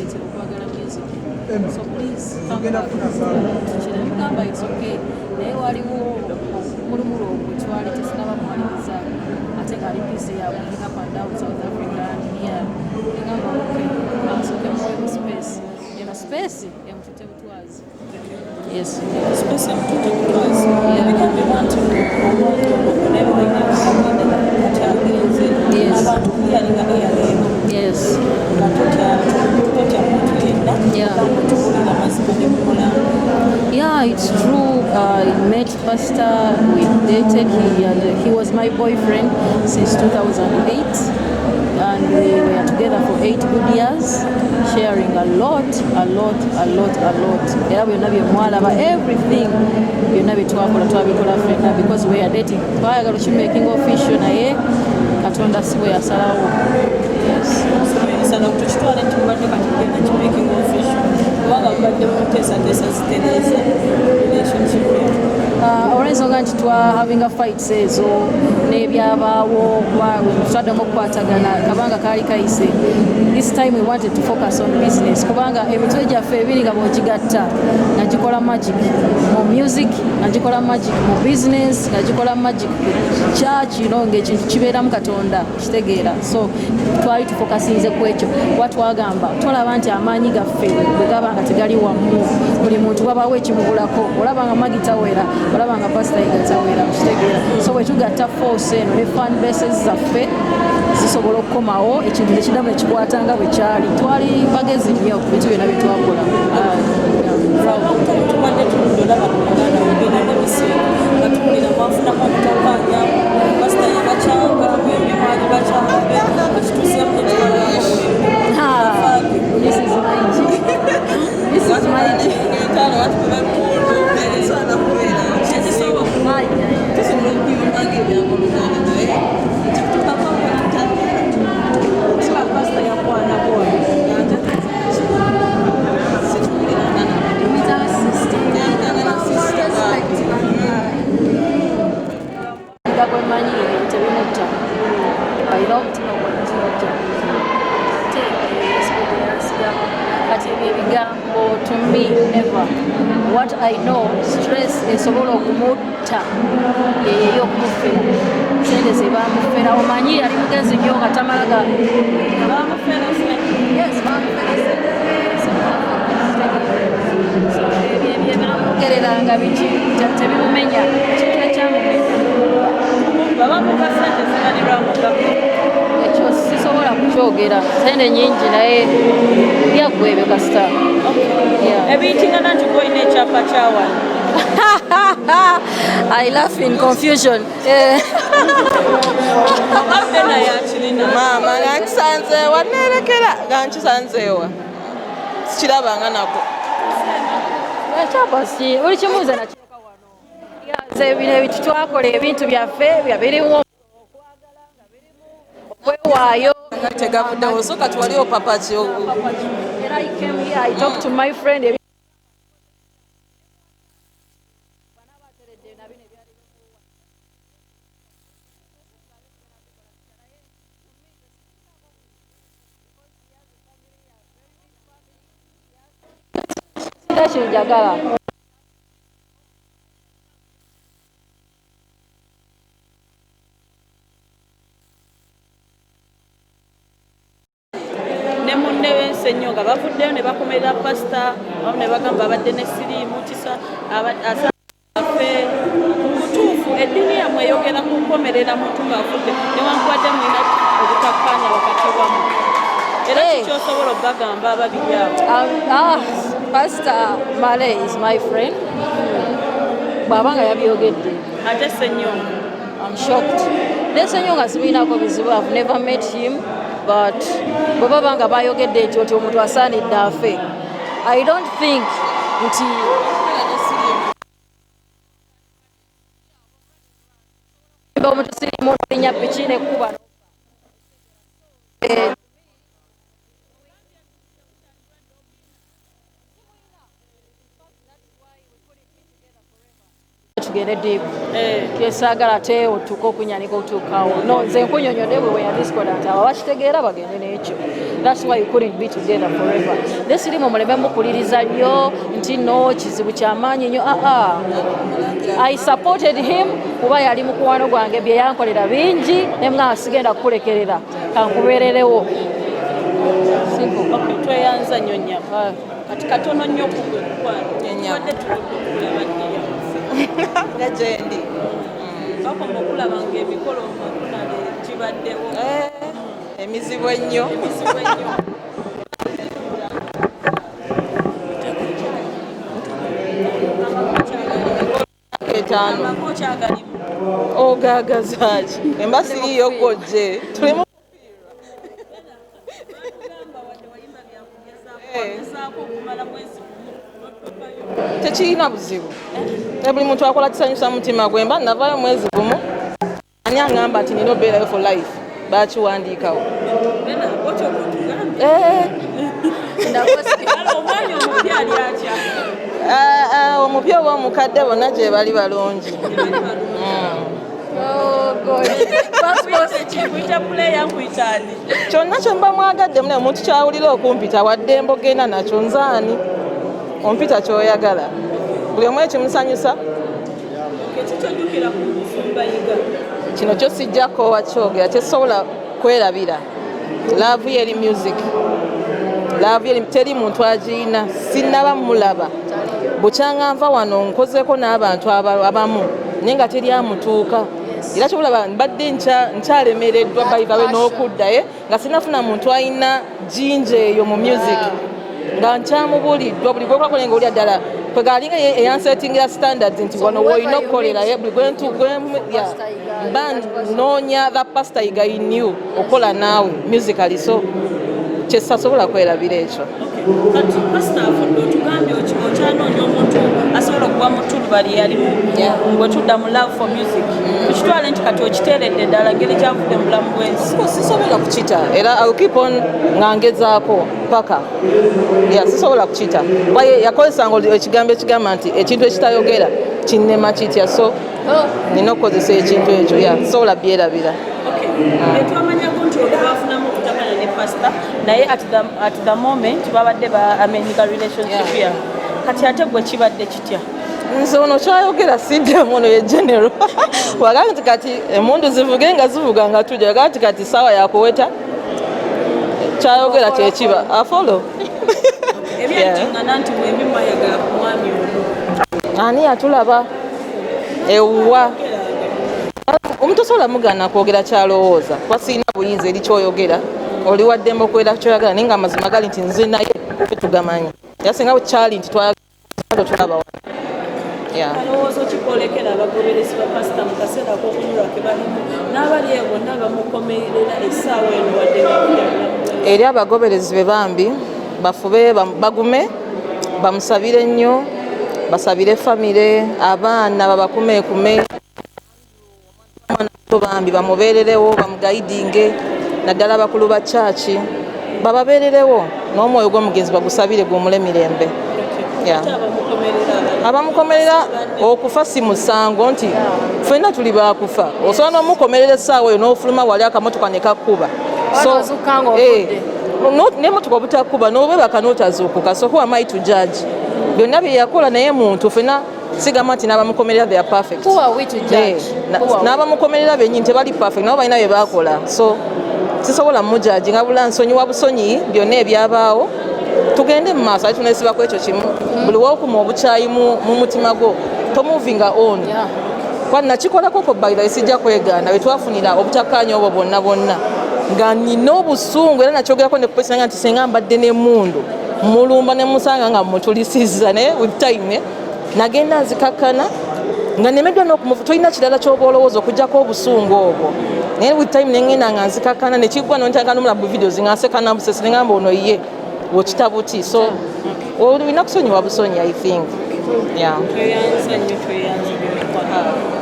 Wandetera okwagala music, so please come back." Kira mugamba, "It's okay." Naye waliwo omulumulu ogwo twali tetunaba mwaliriza, ate ng'ali busy ya moving up and down South Africa and here. Negamba, "Okay, asooke muweemu space." Eno space emututte butwazi, yes. Space emututte butwazi. Ebigambibwa nti omuntu kati agenze, abantu kuyalinga eyaleero nga totya muntu yenna, tukulira mazima ne mukola. Yeah, it's true. I met Pastor, we dated. He was my boyfriend since 2008, and we were together for 8 good years, sharing a lot, a lot, a lot, a lot. Era byonna bye mwalaba, everything byonna bye twakola, twabikola ffenna because we are dating. Twayagala okimaking official, naye Katonda si bwe yasalawo. Yes. Sala tukitwale nti mubadde kati mugenda kimaking official, kubanga mubadde mu nteesateesa zitereeza relationship eno. Olw'ensonga nti twa havinga fights ezo n'ebyabaawo, kuba twaddemu okukwatagana kabanga kaali kayise. This time we wanted to focus on business, kubanga emitwe gyaffe ebiri nga bw'ogigatta nga gikola magic mu music, nga gikola magic mu business, nga gikola magic ku church, ng'ekintu kibeeramu Katonda, kitegeera. So twali tufokasinze ku ekyo, kuba twagamba tolaba nti amaanyi gaffe bwe gaba nga tegali wamu, buli muntu wabaawo ekimubulako. Olaba nga Magi tawera, olaba nga Pasita Yiga tawera, kitegeera. So bwe tugatta force eno ne fan bases zaffe, zisobola okukomawo ekintu nekiddamu nekikwata nga bwe kyali. Twali bagezi nnyo ku bintu byonna bye twakola. Ah, yeah, proud. Tubadde tuludde olaba ku muganda wogenda n'emisingo nga tuwulira mwafunamu obutakkaanya, pasita yabakyanga, mwembi mwali bakyala be, bakituseemu ne tubalako. Ah, this is my G. This is my G. Entaano batukuba emmundu esobola kubeera tusobola okuyunga ng'ebyabooluganda, naye ekikutukako. Pasita yakwana bwoyo. Situwuliranga. With our sister. Sister. Nga gwe mmanyi tebimutta, alina omutima gwa jjinja, ate ensigo gye yansigamu. Kati ebyo ebigambo, to me, never. What I know, stress esobola okumutta yeyeyo okumufera sente ze bamufera. Omanyi yali mugezi nnyo nga tamala ga Bamufera sente. Yes, bamufera sente. So ebyo bamwogereranga biki tebimumenya, ekintu ekyamumenya. Babamuka sente zibalirwamu gavumenti. Ekyo sisobola kukyogera, sente nyingi, naye byaggwa ebyo kasita. Yeah. Ebiyitingana nti gwolina ekyapa kyawano. I laugh in confusion. Eh. Abbe naye akirina. Maama, nga nkisanzeewa, neerekera nga nkisanzeewa, sikirabanga nako. Ekyapa si buli kimu nze nakireka wano. Yeah, nze bino ebintu twakola, ebintu byaffe bya birimu okwagala, nga birimu okwewaayo. Nga tegavuddewo, so kati waliwo papaki? Era I came here, I talked to my friend. Banaabateredde na bino ebyali bimuwa. Sina kyenjagala. Ne munne w'ensi ennyo nga bavuddeyo ne bakomerera pasita abamu ne bagamba abadde ne siriimu kisa afe. Mutuufu eddiini yammwe eyogera ku nkomerera muntu ng'afudde, newankubadde mulina obutakkaanya wakati wammwe? Era Hey. kikyosobola obbagamba ababiri abo? Pastor Male is my friend. Bw'aba nga yabyogedde, Ate Ssenyonga? I'm shocked. Ne Ssenyonga sibiinako bizibu, I've never met him, but bwe baba nga bayogedde ekyo nti omuntu asaanidde afe, I don't think nti omuntu sirimu linnya piki nekkuba. Eh, tugende deep. Kyesaagala ate otuuke okunyanika otuukawo. No, nze nkunyonyodde bwe weya discordant, abo bakitegeera bagende n'ekyo. That's why you couldn't be together forever. Naye sirimu muleme mukuliriza nnyo nti no kizibu kyamaanyi nnyo. Aa, I supported him kuba yali mukwano gwange, bye yankolera bingi, ne mwa sigenda kukulekerera, kankubeererewo. Simple. Okay, tweyanza nnyo nnyabo. Ah. Kati katono nnyo kugwe mukwano. Ennyabo. Tubadde tuludde okulaba ddiya. Nga gyendi. Bakoma okulaba ng'emikolo makunale gibaddewo. Eh, emizibu ennyo. Emizibu ennyo. 5. Amako okyagalimu? Ogagazaaki emba siriyo gwojje tulimu. Batugamba wadde wayimba byakugezaako, Eh. wagezaako okumala mwezi gumu n'otuukayo. Tekirina buzibu. Eh, buli muntu akola kisanyusa mutima gwe. Mba navaayo mwezi gumu, ani aŋŋamba nti nina obeerayo for life? Bakiwandiikawo. Bena otyo bwotugambye. Eh, Ala omwami omupya ali atya? Ah, ah, omupya oba omukadde, bonna gye bali balungi. Tebali balungi. Oh, God. Nkuyita puleya, nkuyita ani? Kyonna kye mba mwagadde mune, omuntu kyawulira okumpita wadde mbogenda nakyo nzaani ompita kyoyagala, buli omu ekimusanyusa. Ekikyojjukira ku musumba Yiga? Kino kyo sijja koowa kyogera, kyesobola kwerabira, love ye eri music, love ye teri muntu agiyina, sinnaba mulaba bukyanga nva wano nkozeeko n'abantu abamu naye nga teri amutuuka. Era kyobulaba mbadde nkyalemereddwa bayivawe n'okuddaye nga sinafuna muntu alina jinja eyo mu music, nga nkyamubuliddwa buli gwekolako nga olya ddala kwegalinga eyansetingira standards nti wano woolina okukolera buli mba noonya the pastor Yiga in you okola naawe musically, so kyesasobola kwerabira ekyo. Kati pasita afudde, otugambye okyanoonya omuntu asobola okuba mu ttuluba lye yalimu. Bwe tudda mu love for music, tukitwale nti kati okiteeredde ddala ngeri kyavudde mu bulamu bw'ensi? Sisobola kukita, era I'll keep on nga ngezaako paka, yeah, sisobola kukita kuba yakozesanga ekigambo ekigamba nti ekintu ekitayogera kinnema kitya, so nina okukozesa ekintu ekyo, yeah, sisobola byerabira. Twamanyako nti olwo bafunamu okutakana ne pasita, naye at the moment babadde ba amenyika relationship ya kati ate gwe kibadde kitya? Nze ono kyayogera siddemu, ono ye general wagamba nti kati emundu zivuge nga zivuga nga tujja, wagamba nti kati saawa yakuweta, kyayogera kyekiba afolo. Ebyakiŋŋana nti mwembi mwayagala ku mwami ono. Ani yatulaba ewuwa? Omuntu osobola mugaana kwogera kyalowooza, kuba sirina buyinza eri kyoyogera, oli waddembe okwogera kyoyagala, naye nga amazima gali nti nze naye tugamanyi, era singa kyali nti twayagala tulaba wano. Yeah. Alowooza okikwolekera abagoberezi ba pasita mu kaseera ak'okunyulwa ke balimu n'abali eyo bonna bamukomerera essaawa eno wadde ng'avudde mu bulamu bw'ensi? Eri abagoberezi be, bambi bafube, bagume, bamusabire nnyo, basabire famire, abaana babakumeekume, omwana muto bambi bamubeererewo, bamuguidinge, naddala abakulu ba kyaki bababeererewo, n'omwoyo gw'omugenzi bagusabire gwomule mirembe. Yeah. Ate abamukomerera abali Abamukomerera, okufa si musango, nti ffenna tuli bakufa. Osobola n'omukomerera essaawa eyo n'ofuluma wali akamotoka ne kakkuba. Oba n'ozuukuka ng'ofudde. N'emotoka obutakuba n'obwebaka n'otazuukuka, so who am I to judge byonna bye yakola? Naye muntu ffenna, sigamba nti n'abamukomerera they are perfect. Who are we to judge? Eh, Who are we? n'abamukomerera bennyini tebali perfect, nabo balina bye bakola, so sisobola mujudginga bula nsonyiwa busonyi byonna ebyabaawo, tugende mu maaso. Ate tunesibako ekyo kimu, buli wokuma obukyayi mu mutima gwo tomovinga on. Kwa nakikolako ko, by the way, sijja kwegaana, bwe twafunira obutakkaanya obwo bwonna bwonna nga nina obusungu, era nakyogerako ne kupesinanga nti senga mbadde n'emmundu mulumba ne musanga nga mutulisizza, naye with time nagenda nzikakkana nga nemeddwa n'okumuvu, tolina kirala kyoba olowooza okugjako obusungu obwo, naye with time nengenda nga nzikakkana nekiggwa, nontanga nomulaba mu videos nga nsekana busesi, nengamba ono ye wokita buti, so olina kusonyiwa busonyi, I think, yeah. Tweyanza nnyo, tweyanza byolikola.